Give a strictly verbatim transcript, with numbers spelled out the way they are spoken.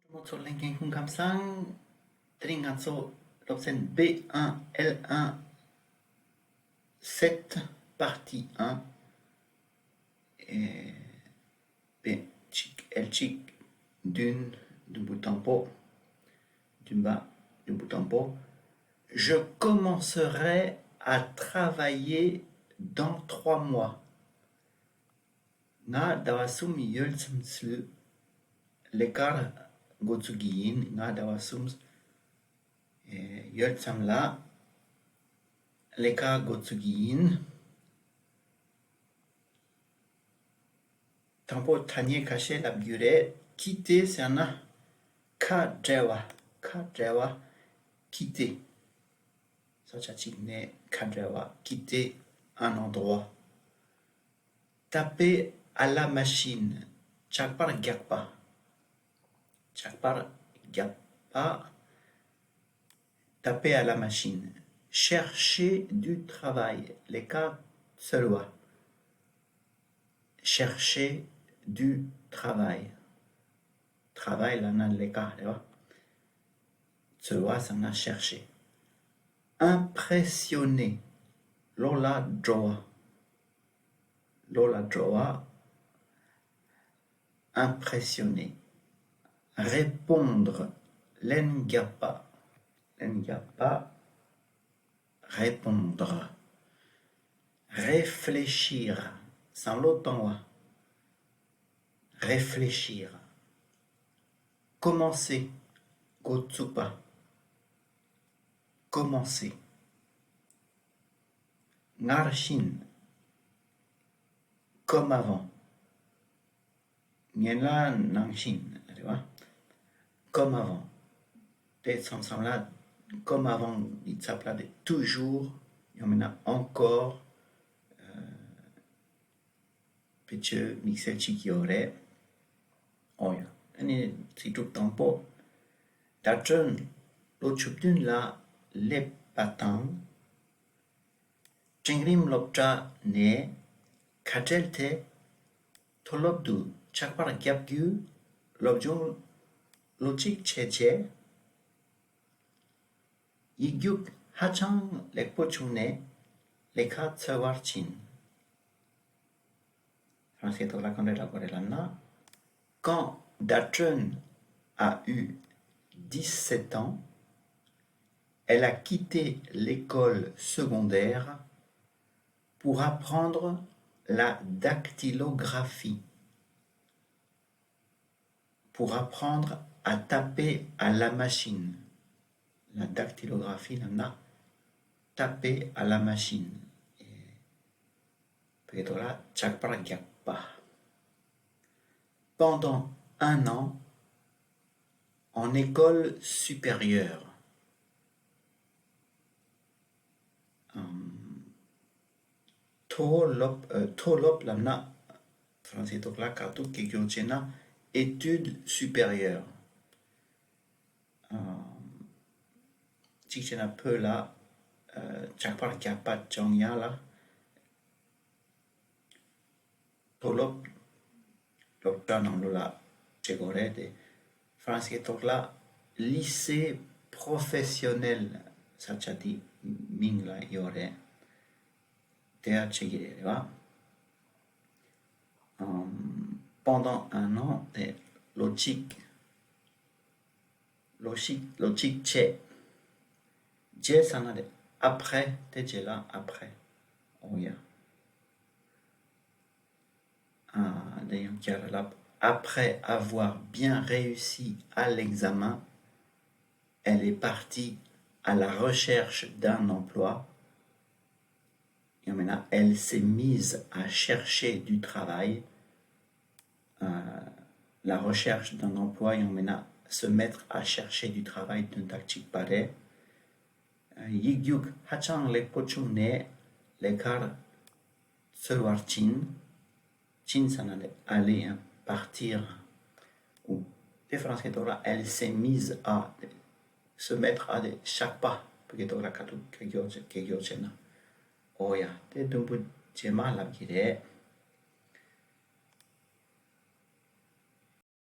ཚོ་ལྷན་རྒྱས་སྐུ་ཁམས་བཟང་། དེ་རིང་ང་ཚོ་སློབ་ཚན B un L un sept partie un ཨེ་B གཅིག L གཅིག་བདུན། བདུན་པོ་དང་པོ། བདུན་པ། བདུན་པོ་དང་པོ། Je commencerai à travailler dans trois mois. ང་ཟླ་བ་གསུམ་ཡོལ་མཚམས་སུ་ལས་ཀར་འགོ་བཙུགས་ཀྱི་ཡིན། ང་ཟླ་བ་གསུམ་ཨེ་ཡོལ་མཚམས་ལ་ལས་ཀ་འགོ་བཙུགས་ཀྱི་ཡིན། དང་པོ་ཐ་སྙད་ཁ་ཤས་ལབ་རྒྱུ་རེད། quitter ཟེར་ན་ཁ་བྲལ་བ། ཁ་བྲལ་བ། quitter། ས་ཆ་གཅིག་ནས་ཁ་བྲལ་བ། quitter un endroit. Taper à la machine. ཇག་པར་རྒྱག་པ། ཇག་པར་རྒྱག་པ། Taper à la machine. Chercher du travail. ལས་ཀ་འཚོལ་བ། Chercher du travail. Travail ལབ་ན་ལས་ཀ་རེད་བ། འཚོལ་བ་ཟེར་ན་chercher. Impressionner. བློ་ལ་འགྲོ་བ། བློ་ལ་འགྲོ་བ། Impressionner. Répondre. ལན་རྒྱག་པ། ལན་རྒྱག་པ། Répondre. Réfléchir. བསམ་བློ་གཏོང་བ། Réfléchir. Commencer. འགོ་བཙུགས་པ། Commencer. སྔར་བཞིན། Comme avant. སྔོན་ལ་ནང་བཞིན་རེད་བ། Comme avant. དེ་མཚམས་མཚམས་ལ་comme avant གི་ཚབ་ལ་དེ་toujours ཡང་མིན་ན་encore བེད་སྤྱོད་དམིགས་བསལ་ཅིག་ཡོད་རེད། ཨོ་ཡ། ཨ་ནི་ཚིག་གྲུབ་དང་པོ། ཟླ་སྒྲོན་ལོ་བཅུ་བདུན་ལ་སླེབས་པ་དང་། འབྲིང་རིམ་སློབ་གྲྭ་ནས་ཁ་བྲལ་ཏེ་མཐོ་སློབ་ཏུ་ཆགས་པར་བརྒྱབ་རྒྱུའི་སློབ་སྦྱོང་ལོ་གཅིག་བྱས་རྗེས། ཡིག་རྒྱུགས་ཧ་ཅང་ལེགས་པོ་བྱུང་ནས་ལས་ཀ་འཚོལ་བར་ཕྱིན། ཧྥ་རན་སིའི་ཐོག་ལ་གང་འདྲ་ལབ་དགོས་རེད་ལབ་ན། Quand Datrun a eu dix-sept ans, elle a quitté l'école secondaire pour apprendre la dactylographie. Pour apprendre à taper à la machine. La dactylographie ལབ་ན། Taper à la machine. བོད་སྐད་ཐོག་ལ་ཇག་པར་རྒྱག་པ། Pendant un an en école supérieure. ཨམ། མཐོ་སློབ། ཨ། མཐོ་སློབ་ལབ་ན་ཧྥ་རན་སིའི་ཐོག་ལ་ག་དུས་སྐད་སྒྱུར་བྱས་ན་études supérieures. ཨམ། གཅིག་བྱས་ན་བོད་ལ། ཨ། ཇག་པར་རྒྱག་པ་སྦྱོང་ཡ་ལ། མཐོ་སློབ་སློབ་གྲྭ་ནང་ལོགས་ལ་བྱེད་དགོས་རེད་དེ། ཧྥ་རན་སིའི་ཐོག་ལ་lycée professionnel ས་ཆ་དེ་མིང་ལ་ཡོད་རེད། དེ་ཡང་བྱེད་ཀྱི་རེད་བ། ཨམ། Pendant un an དེ་ལོ་གཅིག་ལོ་གཅིག་ལོ་གཅིག་བྱས། རྗེས་ཟེར་ན་དེ་après དེ་རྗེས་ལ་après. ཨོ་ཡ། ཨ། དེ་ཡང་བསྐྱར་ལབ། Après avoir bien réussi à l'examen, elle est partie à la recherche d'un emploi. ཡང་མིན་ན། Elle s'est mise à chercher du travail. ཨ། La recherche d'un emploi ཡང་མིན་ན་se mettre à chercher du travail དོན་དག་གཅིག་པ་རེད། ཡིག་རྒྱུགས་ཧ་ཅང་ལེགས་པོ་བྱུང་ནས་ལས་ཀར་འཚོལ་བར་ཕྱིན། ཕྱིན་ཟེར་ན་དེ་aller, partir. དེ་ཧྥ་རན་སིའི་ཐོག་ལ་elle s'est mise à se mettre à དེ་བཞག་པ། བོད་སྐད་ཐོག་ལ་ག་དུས་སྐད་སྒྱུར་བྱས་ན། ཨོ་ཡ། དེ་དུམ་བུ་རྗེས་མ་ལབ་ཀྱི་རེད།